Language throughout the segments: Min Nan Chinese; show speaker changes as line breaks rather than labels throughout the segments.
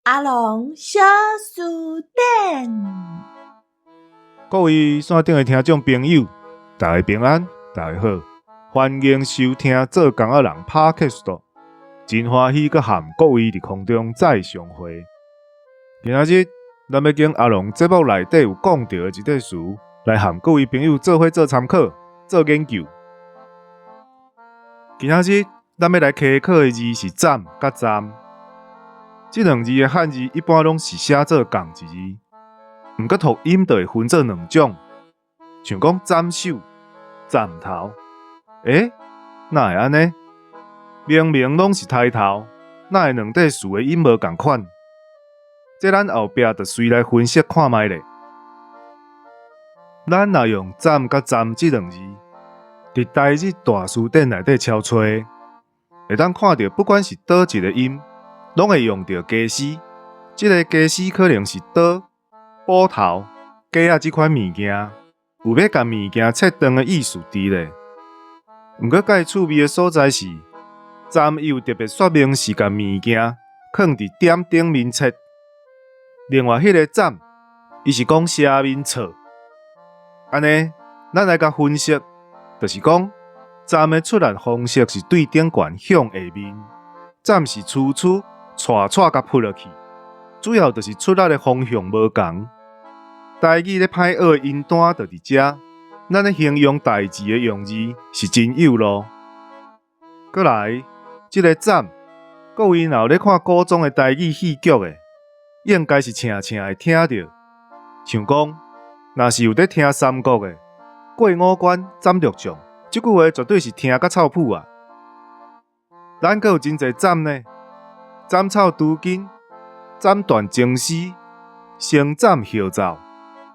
阿龍小辭典。
各位線頂的聽眾朋友，大家平安，大家好，歡迎收聽做工仔人 Podcast，真歡喜閣和各位佇空中再相會。今仔日咱欲揀阿龍節目內底有講著的一塊詞，來和各位朋友做伙做參考、做研究。今仔日咱欲來開課的字是斬佮站。這兩字的漢字一般攏是寫做仝一字，毋過讀音就會分做兩種，像講斬首、斬頭。欸，哪會按呢？明明攏是抬頭，哪會兩塊詞的音無仝款？這咱後壁就隨來分析看覓咧。咱若用斬佮站這兩字，佇台日大辭典內底搜揣，會當看著不管是佗一个音，攏會用著家私。這个家私可能是刀、斧頭、鋸仔這款物件，有欲共物件切斷的意思佇咧。毋過較趣味的所在是，站伊有特別說明是共物件囥佇點頂面切。另外，彼个斬，伊是講斜面錯。按呢，咱來共分析，就是講站的出力方式是對頂懸向下面，斬是粗粗、掣掣共撲落去，主要就是出力的方向無仝。台語咧歹學的音單就佇遮，咱咧形容代誌的用字是真有路。閣來，這个斬，各位若有咧看古裝的台語戲劇的，應該是常常會聽著，像講，若是有咧聽三國的，過五關斬六將，這句話絕對是聽甲臭噗啊！咱閣有真濟斬呢，斬草除根、斬斷情絲、先斬後奏、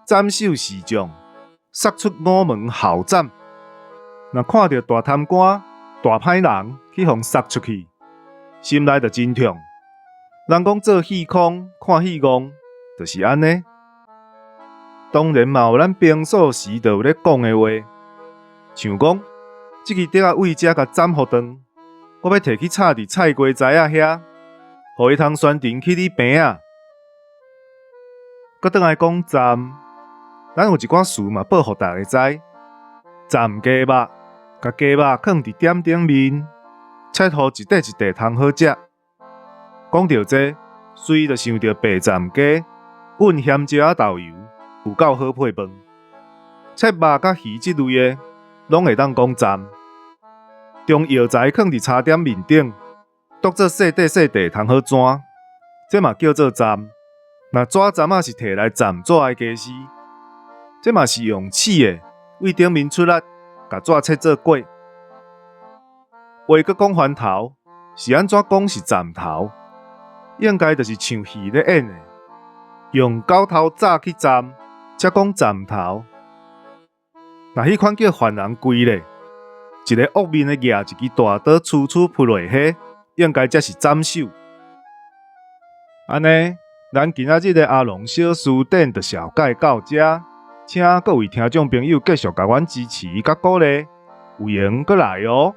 斬首示眾、殺出五門後斬。若看著大貪官、大歹人去予殺出去，心內就真痛。人講做戲空，看戲戇，就是按呢。當然嘛有咱平素時就有咧講的話，像講這支笛仔對遮共斬予斷，我欲提去插佇菜雞知仔遐，予伊通傳承去你棚仔。閣轉來講站，咱有一寡詞嘛報予大家知。站雞肉，共雞肉囥佇點頂面，切予一塊一塊通好食。講著這，隨就想著白斬雞，溫鹹椒仔豆油，有夠好配飯。切肉佮魚這類的，攏會當講站。將藥材囥佇茶點面頂，剁做細塊細塊通好剪，這嘛叫做站。若紙站仔是提來站紙的家私，這嘛是用刺的，對頂面出力，共紙切做粿。話閣講番頭，是按怎講是站頭？應該就是像戲咧演的，用狗頭鍘去站，才講站頭。若彼款叫犯人跪咧，一个惡面的舉一支大刀，粗粗撲落彼，應該才是斬首。按呢，咱今仔日的阿龍小辭典就紹介到遮，請各位聽眾朋友繼續共阮支持佮鼓勵，有閒閣來哦。